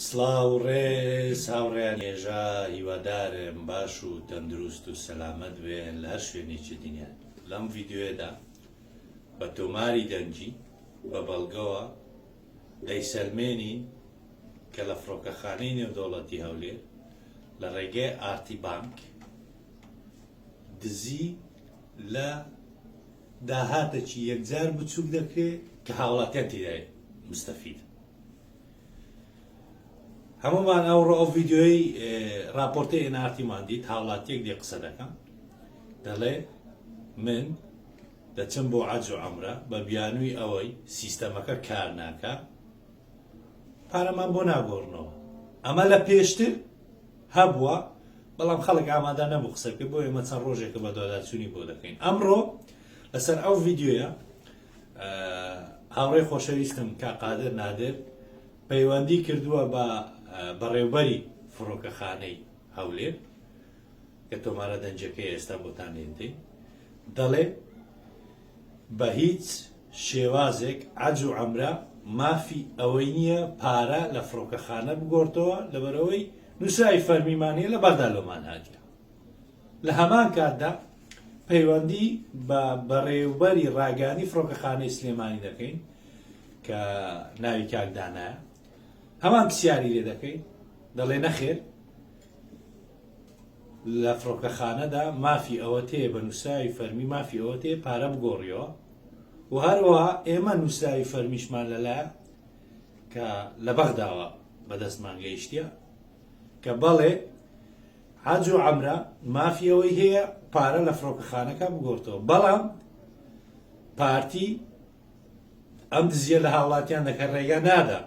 سڵاو و ڕێز هاوڕێیانی هێژا هیوادارم باش و تەندروست و سەلامەت بێن لە هەر شوێنێکی دنیا لەم ڤیدیۆیەدا بە تۆماری دەنگی بە بەڵگەوە دەیسەلمێنین کە لە فڕۆکەخانەی نێودەوڵەتی هەولێر لە ڕێگەی ئارتی بانک دزی لە داهاتەکی یەکجار بچووک دەکرێت کە هاوڵاتیان تێدای مستەفید. هەموومان ئەوڕۆ ئەو ڤیدیۆی راپۆرتی NRT مان دیت هاوڵاتیەک دێ قسە دەکەم دەڵێ من دەچم بۆ عەج و عەمرە بە بیانووی ئەوەی سیستەمەکە کار ناکە پارەمان بۆ ناگۆڕنەوە ئەمە لە پێشتر هەبووە بەڵام خەڵک ئامادە نەبوو قسە بکە بۆ ئێمە چەند ڕۆژێکە بە دواداچوونی بۆ دەکەین ئەمڕۆ لەسەر ئەو ڤیدیۆیە هاوڕێی خۆشەویستم کا قادر نادر پەیوەندی کردووە بە بەڕێوبەری فڕۆکەخانەی هەولێر کە تۆمارە دەنجەکەی ئێستا بۆتان لێندەین دەڵێ بە هیچ شێوازێک عەج و عەمرە مافی ئەوەی نییە پارە لە فڕۆکەخانە بگۆڕتەوە لەبەرئەوەی نووسراوی فەرمیمان هەیە لە بەغدا لۆمان هاتیە. لە هەمان کاتدا پەیوەندی بە بەڕێوبەری ڕاگەیاندنی فڕۆکەخانەی سلێمانی دەکەین کە ناوی کاک دانایە هەمان پرسیاری لێ دەکەین دەڵێ نەخێر لە فڕۆکەخانەدا مافی ئەوە تێ بە نووسراوی فەرمی مافی ئەوە تێ پارە بگۆڕیەوە و هەروەها ئێمە نووسراوی فەرمیشمان لەلایە کە لە بەغداوە بەدەستمان گەیشتە کە بەڵێ حەج و عەمرە مافی ئەوەی هەیە پارە لە فڕۆکەخانەکە بگۆڕتەوە بەڵام پارتی ئەم دزیە لە هاوڵاتیان دەکە ڕێگا نادا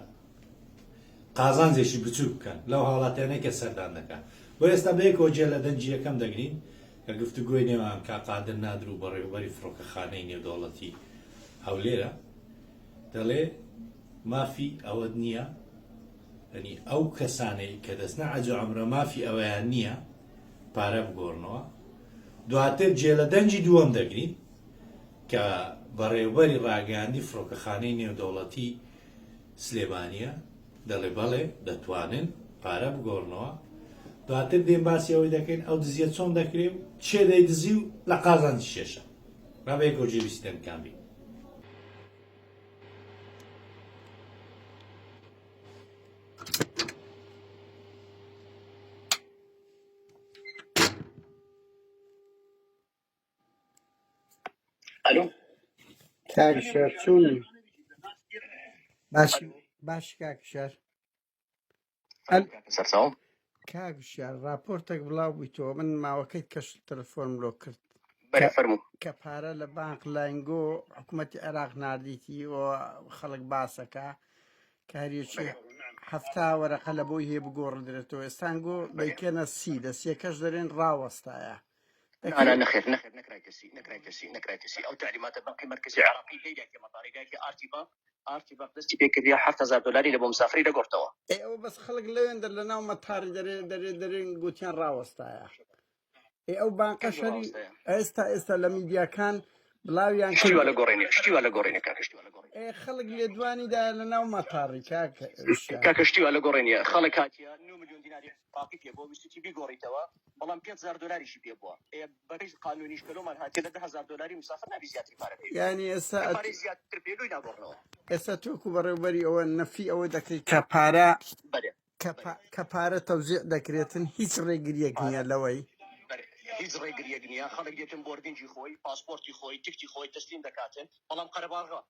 قازانجێکی بچووک بکەن لەو هاوڵاتیانەی کە سەردان دەکەن بۆ ئێستا بەیەکەوە جێ لە دەنگی یەکەم دەگرین کە گفتوگۆی نێوان کا قادر نادر و بەڕێوەبەری فڕۆکەخانەی نێودەوڵەتی هەولێرە دەڵێ مافی ئەوەت نییە یعنی ئەو کەسانەی کە دەچنە عەج و عەمرە مافی ئەوەیان نییە پارە بگۆڕنەوە دواتر جێ لە دەنگی دووەم دەگرین کە بەڕێوبەری ڕاگەیاندی فڕۆکەخانەی نێودەوڵەتی سلێمانیە دەڵێ بەڵێ دەتوانن پارە بگۆڕنەوە دواتر دێن باسی ئەوەی دەکەین ئەو دزیە چۆن دەکرێ و چێ دەیدزی و لە قازانجی شێشە با بەیەکەوە جێویستی دەنگکان بین. ئەلۆ کاک شار چۆنی باشی باش کاک شار ئەل سەرچاوم کاک شار راپۆرتێک بڵاو بوویتەوە من ماوەکەی کەش تەلەفۆنم لۆ کرد بەرێ کە فەرموو کە پارە لە بانق لاینگۆ حکوومەتی عێراق ناردیتی و خەڵک باسەکە کە هەریەکی هەفتا وەرەقە لە بۆی هەیە بگۆڕدرێتەوە ئێستانگۆ دەیکەنە سی لە سیەکەش دەرێن ڕاوەستایە نا نا نەخێر نەخێر نەکرایتە سی نەکرایتە سی نەکرایتە سی ئەو تەعلیماتە بانقی مەرکەزی عێراقی نەیدایتە مەتاری دایتە ئارتی بانق ئارتی بانق دەستی پێ کردیە 7000 دۆلاری لە بۆ مسافری دەگۆڕتەوە. ئێ ئەوە بەس خەڵک لەوێن دەر لە ناو مەتاری دەرێ دەرێ دەرێن گوتیان ڕاوەستایە ئێ ئەو بانقە کەی شەری ڕاوەستایە؟ ئێستا ئێستا لە میدیاکان بڵاویان شتی کرد وا لە گۆڕێ نیە شتی وا لە گۆڕێ نیە کاکە شتی وا لە گۆڕێ ئێ خەڵک لێدوانی دا لە ناو مەتاڕی کاک شار کاکە شتی وا لە گۆڕێ نیە خەڵک هاتیە 9 ملیۆن دیناری عێراقی پێ بووە ویستیتی بیگۆڕیتەوە بەڵام 5000 دۆلاریشی پێ بووە ئێ بەپێی قانونیش کە لۆمان هاتیە لە 10000 دۆلاری مسافر نابی زیاتری پارە پێ بێ یانی ئێستا کە ئەت پارەی زیاتر پێ لۆی ناگۆڕنەوە. ئێستا تۆکو بەڕێوبەری ئەوە نەفی ئەوە دەکەی کە پارە بەلێ کە بەلێ پا کە پارە تەوزیع دەکرێتن هیچ ڕێگریەک پارە نییە لەوەی بەلێ هیچ ڕێگریەک نییە خەڵک دێتن boarding ی خۆی پاسپۆرتی خۆی تکتی خۆی تەسلیم دەکاتن بەڵام قەرەباڵغە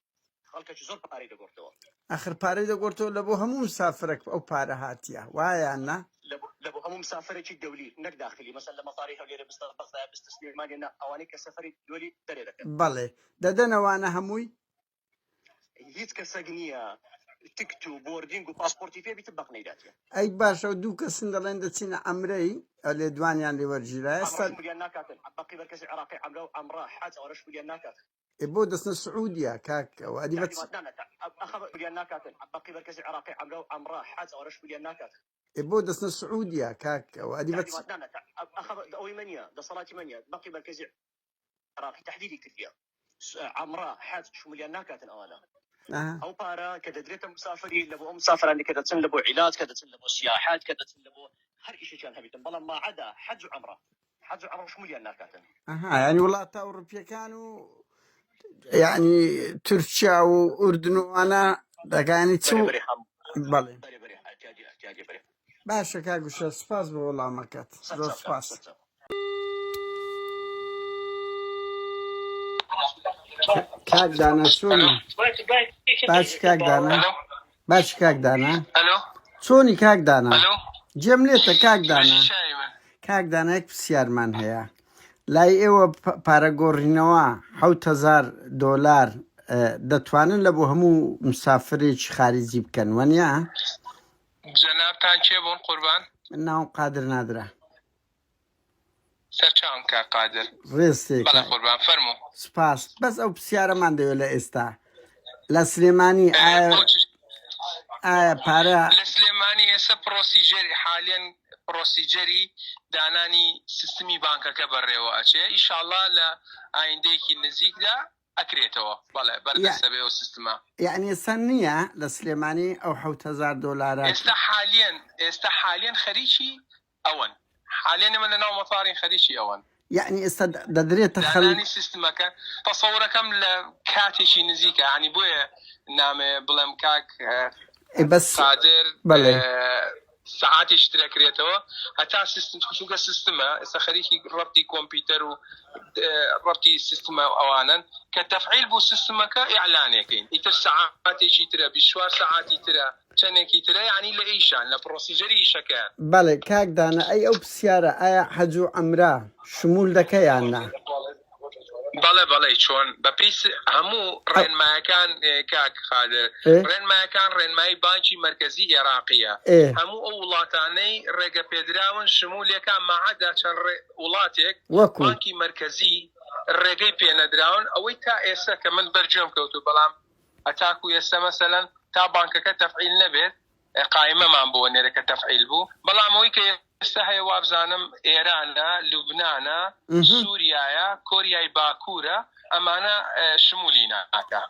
خەڵکەکی زۆر پارەی دەگۆڕتەوە. ئاخر پارەی دەگۆڕتەوە لەبۆ هەموو مسافرەک ئەو پارە هاتیە وایە یان نا؟ لەبۆ هەموو مسافرەکی دەولی نەک داخلی مەسەن لە مەتاری هەولێرە بستە بەغدایە بستە سلێمانیە نا ئەوانەی کە سەفەری دۆلی دەرێ دەکەن. بەڵێ دەدەنەوانە هەمووی؟ هیچ کەسەک نییە تکت و boarding و پاسپۆرتی پێ بیت بەق نەیداتێ. ئەی باشە ئەو دوو کەسن دەڵێن دەچینە عەمرەی لێدوانیان لێ وەرگیرا عەمرە ئێستا شمولیان ناکاتن بەقی مەرکەزی عێراقی عەمرە و عەمرە حەج ئەوانە شمولیان ناکاتن. ئێ بۆ دەچنە سعودیە کاک ئەوە ئەدی بە چ تعلیمات نا نا ئەخە شمولیان ناکاتن بەقی مەرکەزی عێراقی عەمرە و عەمرە حەج ئەوانە شمولیان ناکاتن. ئێ بۆ دەچنە سعودیە کاک ئەوە ئەدی بە چ تعلیمات نا نا ئەخە ئەوەی مە نییە دەسەڵاتی مە نییە بەقی مەرکەزی عێراقی تەحدیدی کردیە عەمرە حەج شمولیان ناکاتن ئەوانە. ئەو پارە کە دەدرێتە مسافری لە بۆ ئەو مسافرانی کە دەچن لە بۆ عیلاج کە دەچن لە بۆ سیاحەت کە دەچن لە بۆ هەر ئیشێکیان هەبیتن بەڵام ماعەدا حەج و عەمرە حەج و عەمرە شمولیان ناکاتن. ئەها یانی وڵاتە ئەوڕوپیەکان و یعنی تورکیا و ئوردن و ئەوانە دەگانی چ بەرێ بەرێ هەم بەڵێ بەرێ بەرێ احتیاجی احتیاجی بەرێ. باشە کاک وشە سوپاس بۆ وەڵامەکەت زۆر سەرچاو کاک سوپاس. سەرچاو. کاک دانا چۆنی باش کاک دانا باش کاک دانا چۆنی کاک دانا جێم لێتە کاک دانا کاک دانا یەک پرسیارمان هەیە لای ئێوە پارە گۆڕینەوە 1000 دۆلار دەتوانن لە بۆ هەموو مسافرێکی خارجی بکەن وەنیە؟ جەنابتان کێ بوون قوربان؟ من ناوم قادر نادرە. سەرچاوم کاک قادر. ڕێز تێ بەڵێ کاک. قوربان فەرموو. سوپاس بەس ئەو پرسیارەمان دەوێت لە ئێستا لە سلێمانی ئایا بۆ چ ئایا پارە لە سلێمانی ئێستا procedure ی حالیەن procedure ی دانانی سیستمی بانکەکە بەڕێوە ئەچێ ئیشاڵا لە ئایندەیەکی نزیکدا ئەکرێتەوە بەڵێ بەردەستە بێ ئەو سیستمە. یەعنی ئێستا نییە لە سلێمانی ئەو 7000 دۆلارە؟ ئێستا حالیەن ئێستا حالیەن خەریکی ئەوەن حالیەن ئێمە لەناو مەتارین خەریکی ئەوەن. یەعنی ئێستا دەدرێتە خەڵک؟ دانانی سیستمەکە تەسەورەکەم لە کاتێکی نزیکە یەعنی بۆیە نامەوێ بڵێم کاک ئێ بەس قادر بەڵێ. سەعاتێکی تر ئەکرێتەوە هەتا سیستم چونکە سیستمە ئێستا خەریکی ڕەبتی کۆمپیوتەر و ڕەبتی سیستمە ئەوانن کە تەفعیل بوو سیستمەکە ئیعلانێکەین ئیتر سەعاتێکی ترە 24 سەعاتی ترە چەندێکی ترە یعنی لە ئیشان لە procedure ی ئیشەکەیان. بەڵێ کاک دانا ئەی ئەو پرسیارە ئایا حەج و عەمرە شمول دەکە یان نا؟ بەڵێ بەڵێ چۆن بەپێی هەموو ڕێنمایەکان کاک قادر ڕێنمایەکان ڕێنمایی بانکی مەرکەزی ئێراقیە هەموو ئەو وڵاتانەی ڕێگە پێدراون شمولێکا ماعەدا چەند وڵاتێک بانکی مەرکەزی ڕێگەی پێنەدراون ئەوەی تا ئێستا کە من بەرگوێم کەوتو بەڵام هەتاکو ئێستا مەسەلەن تا بانکەکە تەفعیل نەبێت قایمەمان بۆ نێرە کە تەفعیل بوو بەڵام ئەوەی کە ئێستا هەیە وابزانم ئێرانە لوبنانە سوریایە کۆریای باکوورە ئەمانە شمولی ناکا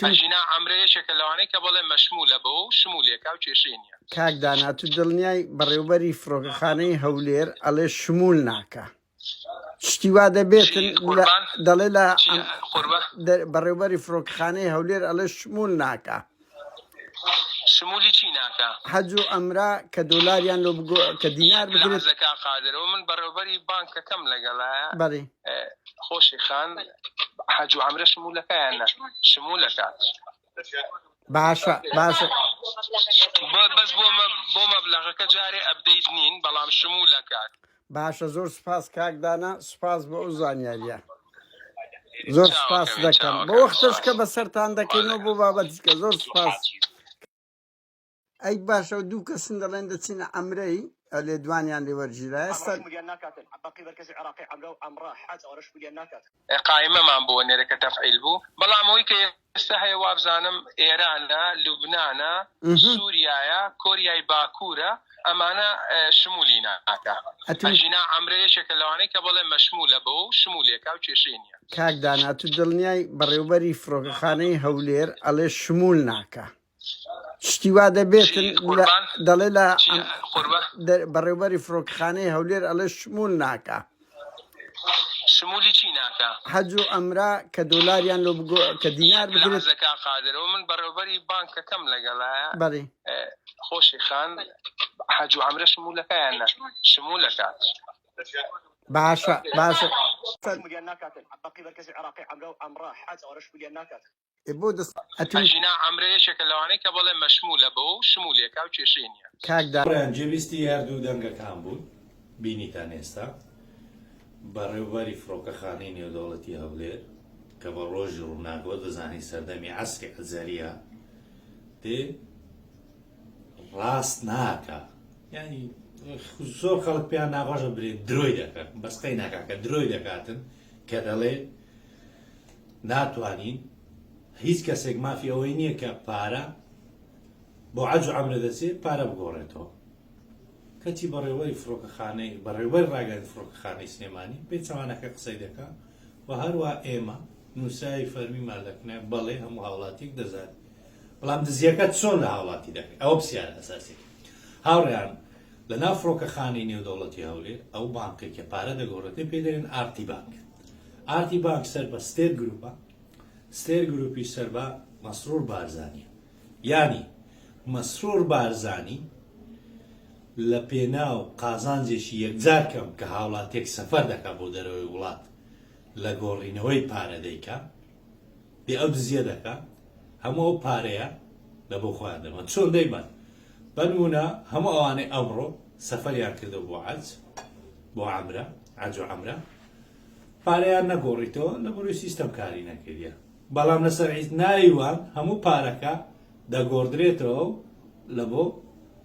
ئەژینا عەمرە یەکێکە لەوانەی کە بەڵێ مەشمولە بەوە و شمولێکا و کێشەی نییە. کاک دانا تو دڵنیای بەڕێوبەری فڕۆکەخانەی هەولێر ئەڵێ شمول ناکا شتی وا دەبێتن دەڵێ لە بەڕێوبەری فڕۆکەخانەی هەولێر ئەڵێ شمول ناکا. شمولی چی ناکا؟ حەج و عەمرە کە دۆلاریان لۆ بگۆ کە دینار بگرێت. لەحزە کاک قادر ئەوە من بەڕێوبەری بانکەکەم لەگەڵایە. بەڵێ. خۆشی خان حەج و عەمرە شمولەکە یان نا؟ شمولەکات. باشە باشە. بەس بۆ بۆ مەبلەغەکە جارێ update نین بەڵام شمولەکات. باشە زۆر سوپاس کاک دانا سوپاس بۆ ئەو زانیاریە زۆر سوپاس دەکەم بۆ وەختەش کە بەسەرتان دەکەینەوە بۆ بابەتیکە زۆر سوپاس ئەی باشە دوو کەسن دەڵێن دەچینە عەمرەی لێدوانیان لێ وەرگیرا ئێستا قایمەمان بۆ نێرە کە تەفعیل بوو بەڵام ئەوەی کە ئێستا هەیە وابزانم ئێرانە، لوبنانە، سوریایە، کۆریای باکوورە، ئەمانە شمولی ناکا. ئەژینا عەمرە یەکێکە لەوانەی کە بەڵێ مەشمولە بەوە و شمولێکا و کێشەی نییە. کاک دانا تو دڵنیای بەڕێوبەری فڕۆکەخانەی هەولێر ئەڵێ شمول ناکا شتی وا دەبێتن دەڵێ لە بەڕێوبەری فڕۆکەخانەی هەولێر ئەڵێ شمول ناکا. شمولی چی ناکا؟ حەج و عەمرە کە دۆلاریان لۆ بگۆ کە دینار بگرێت. لەحزە کاک قادر ئەوە من بەڕێوبەری بانکەکەم لەگەڵایە. بەڵێ. خۆشی خان حەج و عەمرە شمولەکە یان نا؟ شمولەکات. باشە باشە. شمولیان ناکاتن بەقی مەرکەزی عێراقی عەمرە و عەمرە حەج ئەوانە شمولیان ناکاتن. ئێ بۆ دەست ئەتوو. ئەژینا عەمرە یەکێکە لەوانەی کە بەڵێ مەشمولە بەوە و شمولێکا و کێشەی نیە. کاک دا. برایان جێبیستی هەردوو دەنگەکان بوون بینیتان ئێستا بەڕێوبەری فڕۆکەخانەی نێودەوڵەتی هەولێر کە بە ڕۆژی ڕووناکەوە دەزانین سەردەمی عەسری عەجەریە دێ ڕاست ناکا یعنی زۆر خەڵک پێیان ناخۆشە برێن درۆی دەکەن بەس قەی ناکا کە درۆی دەکاتن کە دەڵێ ناتوانین هیچ کەسێک مافی ئەوەی نییە کە پارە بۆ عەج و عەمرە دەچێت پارە بگۆڕێتەوە کەچی بەڕێوەی فڕۆکەخانەی بەڕێوەی ڕاگەیاندنی فڕۆکەخانەی سلێمانی پێچەوانەکە قسەی دەکا و هەروە ئێمە نووسراوی فەرمیمان لەکنە بەڵێ هەموو هاوڵاتیەک دەزانێت. بەڵام دزیەکە چۆن لە هاوڵاتی دەکرێت ئەوە پرسیارە ئەساسیەکە هاوڕێیان لە ناو فڕۆکەخانەی نێودەوڵەتی هەولێر ئەو بانکەی کە پارە دەگۆڕێتێ پێی دەرێن ئارتی بانک ئارتی بانک سەر بە ستێر گروپە ستێر گروپی سەر بە مەسرور بارزانیە یانی مەسرور بارزانی لە پێناو قازانجێکی یەکجار کەم کە هاوڵاتیەک سەفەر دەکا بۆ دەرەوەی وڵات لە گۆڕینەوەی پارە دەیکا دێ ئەو دزیە دەکا هەموو ئەو پارەیە لە بۆ خۆیان دەبەن چۆن دەیبەن بەنمونە هەموو ئەوانەی ئەمڕۆ سەفەریان کردو بۆ عەج بۆ عەمرە عەج و عەمرە پارەیان نەگۆڕیتەوە لە بەروی سیستەم کاری نەکردە بەڵام لەسەر عیز ناوی وان هەموو پارەکە دەگۆڕدرێتەوە و لە بۆ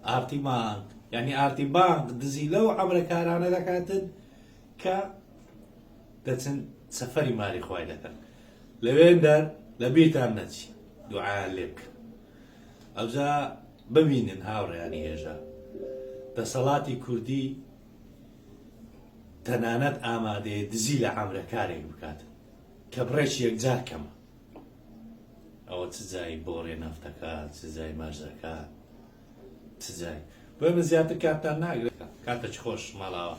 ئارتی بانک یعنی ئارتی بانک دزی لەو عەمرەکارانە دەکاتن کە دەچن سەفەری ماری خوای دەکەن لەوێندەر لە بیرتان نەچی دوعایان لێ بکەن ئەوجا ببینن هاوڕێیانی هێژا دەسەڵاتی کوردی تەنانەت ئامادەیە دزی لە عەمرەکارێک بکات کە بڕێکی یەکجار کەمە ئەوە چ جای بۆڕێ نەفتەکە چ جای مەرزەکە چ جای بۆیە من زیاتر کاتتان ناگرم کاتەکی خۆش ماڵاوا.